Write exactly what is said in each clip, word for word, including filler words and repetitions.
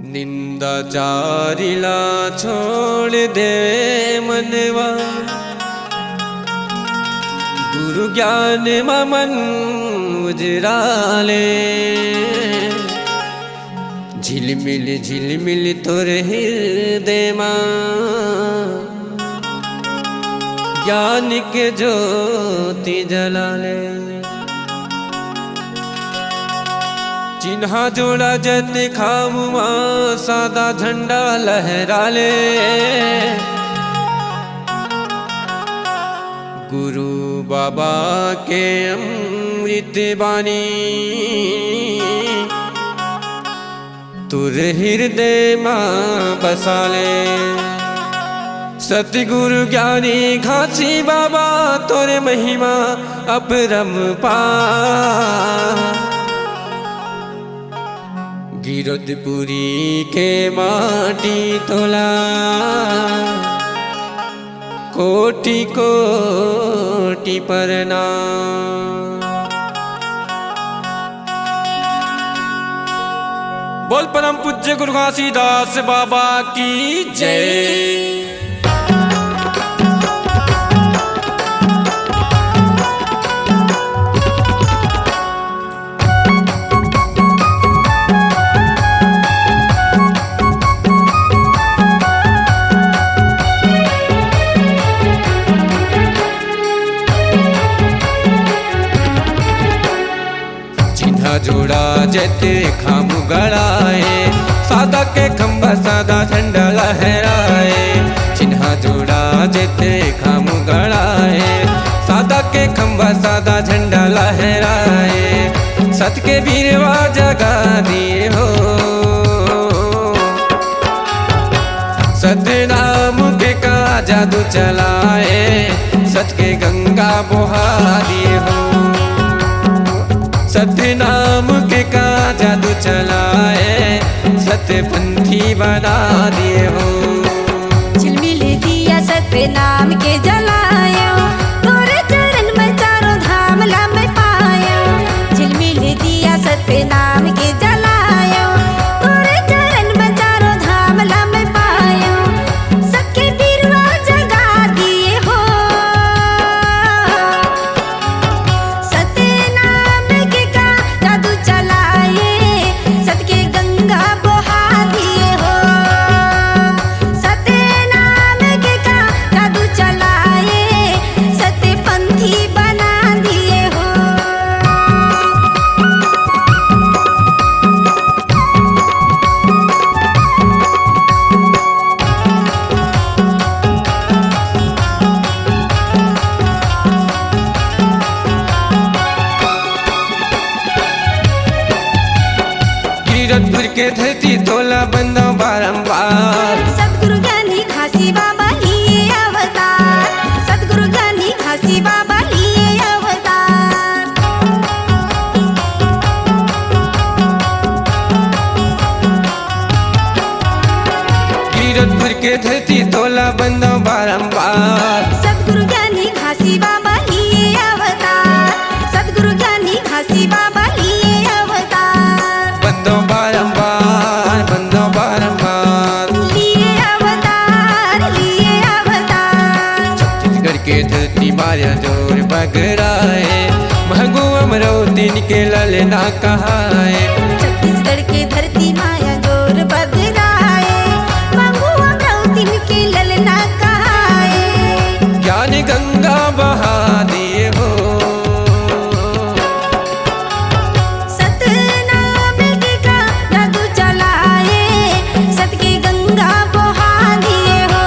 निंदाचारी ला छोड़ दे मनवा, गुरु ज्ञान म मन उजराले। झिलमिल झिलमिल तोर हिरदे मा ज्ञान के ज्योति जलाले। चिन्हा जोड़ा जत खाम मा सादा झंडा लहराले। गुरु बाबा के अमृत बानी तोर हिरदे मा बसाले। सतगुरु ज्ञानी घासी बाबा तोर महिमा अपरंपार। गिरौदपुरी के माटी तोला कोटि कोटि प्रणाम। बोल परम पूज्य गुरु घासीदास बाबा की जय। चिन्हा जोड़ा जैते खाम गड़ाए, सादा के खंभा सादा झंडा लहराए। चिन्हा जोड़ा जैते खाम गड़ाए, सादा के खंभा सादा झंडा लहराए। सत के बीरवा जगा दिए हो, सतनाम के का जादू चलाए, सत के गंगा बहा दिए हो। सतनाम के का जादू चलाए, सत पंथी बना दिए हो। झिलमिल दिया सतनाम के जलायो, तोरे चरण में चारों धाम ला मैं पायो। झिलमिल दिया सतनाम के जलायो, तोरे चरण में चारों धाम ला मैं पायो। सत के बीरवा जगा दिए हो, सतनाम के का जादू चलाए, सत के गंगा बहा दिए हो। सतनाम के का जादू चलाए, सत पंथी बना दिए हो। गिरौदपुर के धरती तोला बंदो बारंबार। सतगुरु ज्ञानी घासी बाबा लिए अवतार, सतगुरु ज्ञानी घासी बाबा लिए अवतार। गिरौदपुर के धरती तोला बंदो बारंबार। सतगुरु ज्ञानी घासी बाबा लिए अवतार, सतगुरु ज्ञानी घासी बाबा लिए अवतार। बंदो बारंबार, बंदो बारंबार। लिए अवतार, लिए अवतार। छत्तीसगढ़ के धरती माया जोर बगराए, महगू अमरौतिन के ललना कहाए। छत्तीसगढ़ के धरती माया जोर बगराए, महगू अमरौतिन के ललना कहाए। ज्ञान गंगा बहा दिए हो। सतनाम के का जादू चलाए, सत के गंगा बहा दिए हो।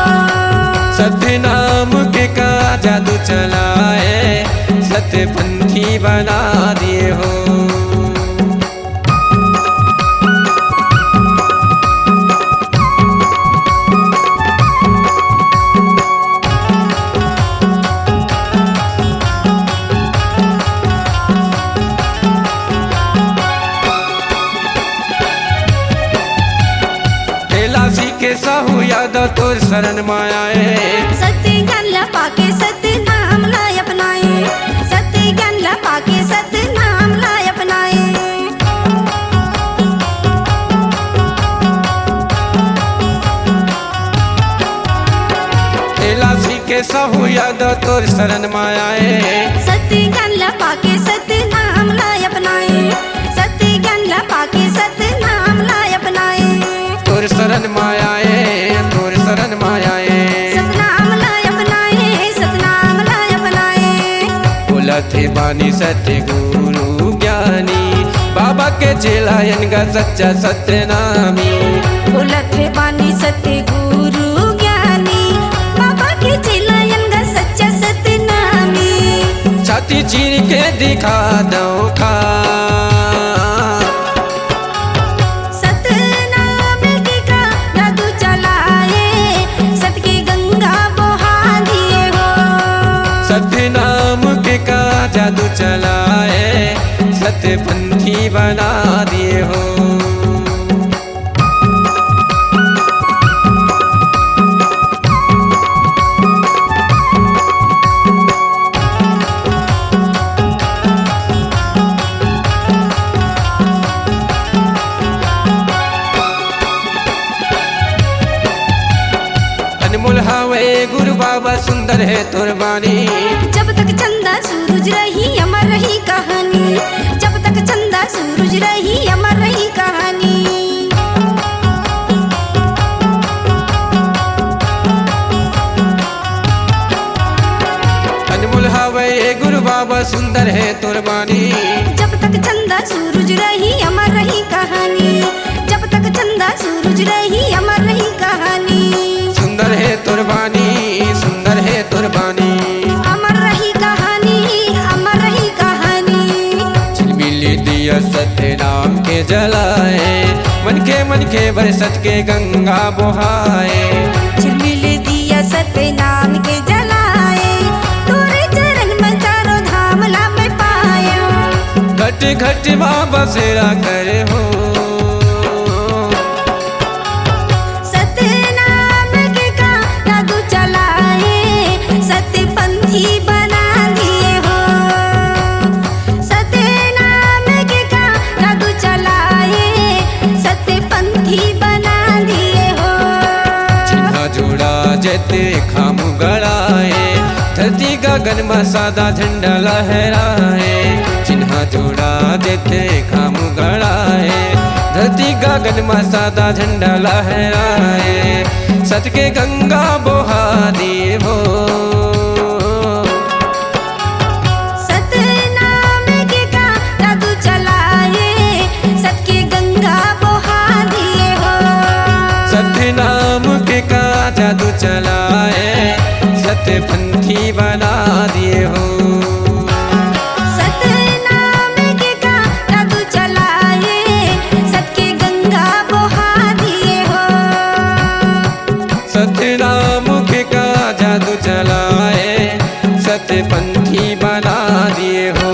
सतनाम के का जादू चलाए, सत पंथी बना दिए हो। कैलाशी के साहू यादव तोर शरण माया ए। सत्य ज्ञान ला पाके सत्य नाम ला अपनाए। सत्य ज्ञान ला पाके सत्य नाम ला अपनाए। साहू यादव तोर शरण मा आए। सत्य ज्ञान ला पाके सत्य नाम ला अपनाए। सत्य ज्ञान ला पाके सत्य नाम ला अपनाए। तोर शरण मा आए, तोर शरण मा आए। सतनाम ला अपनाए, सतनाम ला अपनाए। बोलत हे बानी सत्य गुरु ज्ञानी, बाबा के चेला एन गा सच्चा सत्य नामी। बोलत हे बानी सत्य गुरु ज्ञानी, बाबा के चेला एन गा सच्चा सत्य नामी। छाती चीर के दिखा दव का। सतनाम के का जादू चलाए, सत के गंगा बहा दिए हो। सतनाम के का जादू चलाए, सत पंथी बना दिए हो। अनमोल हावय गुरु बाबा, सुंदर हे तोर बानी। जब तक चंदा सूरज रही, अमर रही कहानी। जब तक चंदा सूरज रही, अमर रही कहानी। अनमोल हावय गुरु बाबा, सुंदर हे तोर बानी। जब तक चंदा सूरज रही, अमर रही कहानी। जब तक चंदा सूरज रही, अमर रही कहानी। सुंदर हे तोर बानी, सुंदर हे तोर बानी। अमर रही कहानी, अमर रही कहानी। झिलमिल दिया सत्य नाम के जलाए, मनखे मनखे बर सत के गंगा बोहाए। झिलमिल दिया सत्य नाम के जलाए, तोरे चरण में चारों धाम ला मैं पायो। घट घट मा बसेरा करे हो। सतनाम के का जादू चलाए, सत्य पंथी बना दिए हो। सतनाम के का जादू चलाए, सत्य पंथी बना दिए हो। चिन्हा जोड़ा जैते खाम गड़ाए, धरती गगन मा सादा झंडा लहराए। चिन्हा जोड़ा जैते खाम गड़ाए, धरती गगन मा सादा झंडा लहराए। सत के गंगा बोहा दिए हो। सतनाम के का जादू चलाए, सत के गंगा बोहा दिए हो। सतनाम के का जादू चलाए, सत्य पंथी बना दिए हो। सतनाम के का जादू चलाए, सत के गंगा बोहा दिए हो। सतनाम के का जादू चलाए, सत्य पंथी बना दिए हो।